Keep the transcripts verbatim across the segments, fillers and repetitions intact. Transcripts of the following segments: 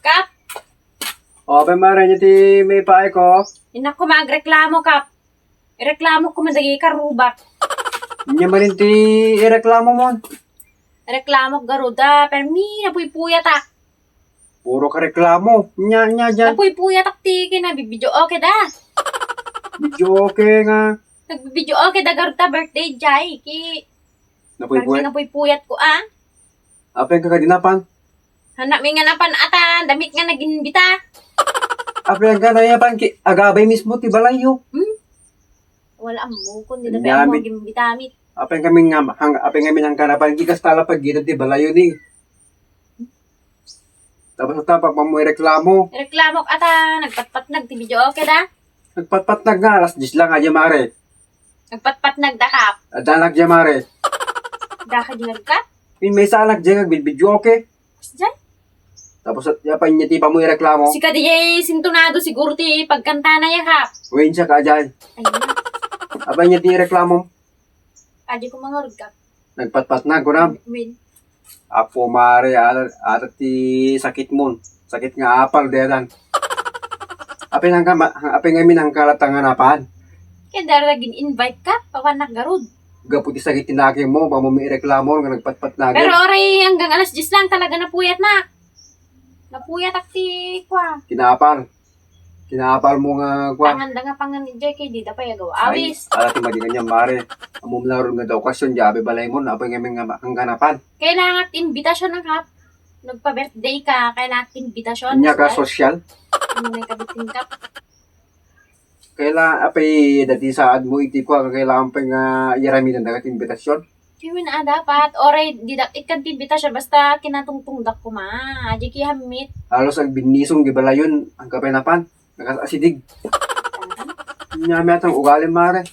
Kap! O, apay, Mare, ania ti maipaay ko? Innak ko magreklamo, Kap. Ireklamo ko man dagiti karrubak. Ania manen ti ireklamo mo? Reklamo garud a, permi napuypuyatak. Puro ka reklamo. Ania, ania, ania. Napuypuyatak ti kinabibideo, okay da. Video okay nga. Nagbibideo okay da garud ta birthday, jay. Ki, Napuypuyat. Napuypuyat ko, ah. Apay nga kadi napan? Hanakmi nga napan ata, damit nga nagimbita. Apay nga nayapan ki, agabay mismo ti balayyo. Hmm? Wala ammo, kun di na Nyamit. Pay ammo gimbita mi. Apay kami nga, hang, apay kami nang kanapan, gikas tala pag gito ti balayyo ni. Tapos ata, pag mamoy reklamo. Reklamo ata, nagpatpatnag ti video, okay da? Nagpatpatnag nga, alas diyes lang, adya, Mare. Nagpatpatnag da, Kap. Adda anak dya, Mare. Da ka di nagkat? May, may isa anak dya, nagbilbidyo, okay? Kas dyan? Tapos, apay nia ti pamoy reklamo? Sika di jay sintonado siguro ti pagkantana ya, Kap. Wen, siya ka, jay. Ayun. Apay nia ti reklamo? Adi ko mangarud, Kap. Nagpatpatnag, kunam? Wen. Apo, Mare, ala, ala ti sakit mo. Sakit nga apal, dedan. Apay nang kama, apay ngamin ang kalatang nga napan? Kaya dara gin-invite ka, papanak garud. Gapu ti sakit ti naki mo, baka mo may reklamo nga nagpatpatnag. Pero oray hanggang alas diyes lang talaga napuyat na. Napuyat ak ti kwa. Kinapal. Kinapal mo nga kwa. Pangan da nga pangan ni Jay kay di da pay agaw. Ay, awis. Ala ti madi kanian, Mare. Ammom la ron nga da okasyon, di abay balay mo, apay ngamin nga ma-, ang ganapan. Kailangan imbitasyon na, Kap. Nagpa-birthday ka, kailangan imbitasyon. Ania ka, sosyal? Ano na yung kabitin, Kap? Kaila, apay, dati saad mo iti kwa, kailangan pay nga iyaramidan dagiti imbitasyon. Kami na dapat, oray, di dak-, ikkan ti imbitasyon, basta kinatungtungdak kuma. Adi ki hammit. Halos agbinnisong di balayon, ang kapay napan, nakasasidig. Nyami atang ugali, Mare.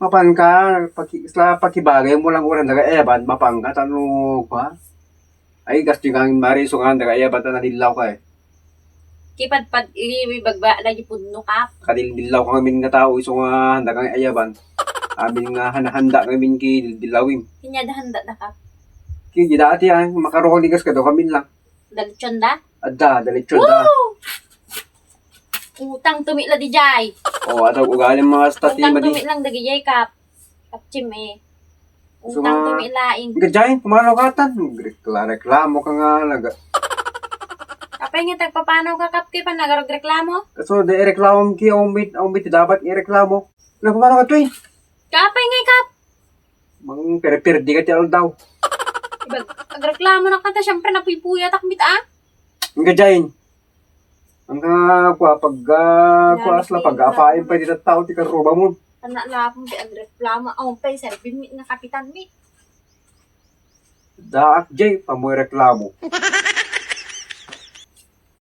Mapan ka, paki-, isla pakibagay mo lang uran daga Evan, mapan ka, tano, kwa? Ay, gasto nga, Mare, isu nga, daga Evan, ta nadillaw ka, eh. Kipadpad, i-, ibagba, lagi pudno ka. Kadildillaw ka ngamin nga tao, isu nga, daga Evan. Amin nga, handa-handa ngamin ki dildillawim. Kanya da handa da ka. Ki, di dati, ah, makaroni kas kado kami lang. Dalitson da? Adda, dalitson da. Woo! Utang tumi la di jay. Oh, atag ugali mga stati. Utang madi. Tumi lang dagi jay, Kap. Kapchim eh. So, utang nga, tumi laing. Nga jay, pumanaw ka tan. Rekla-, reklamo ka nga, naga. Apay nga tagpapanaw ka, Kap, kay pa nagreklamo? So, di reklamo ki, umbit, umbit dapat nga reklamo. Nagpapanaw ka, tuy. Kapay nga, Kap. Mang perperdi ka ti aldaw. Ibag-, agreklamo na kanta, siyempre, napuypuyatak mit, ah. Ang gajain. Ang, ah, kwa, pag, ah, kwa, asla, pag apain pa di tattao ti karruba mo. Anak lapong ti agreklamo. Awan pay, serbi mi, nga kapitan mi. Daak, jay, pamoy reklamo.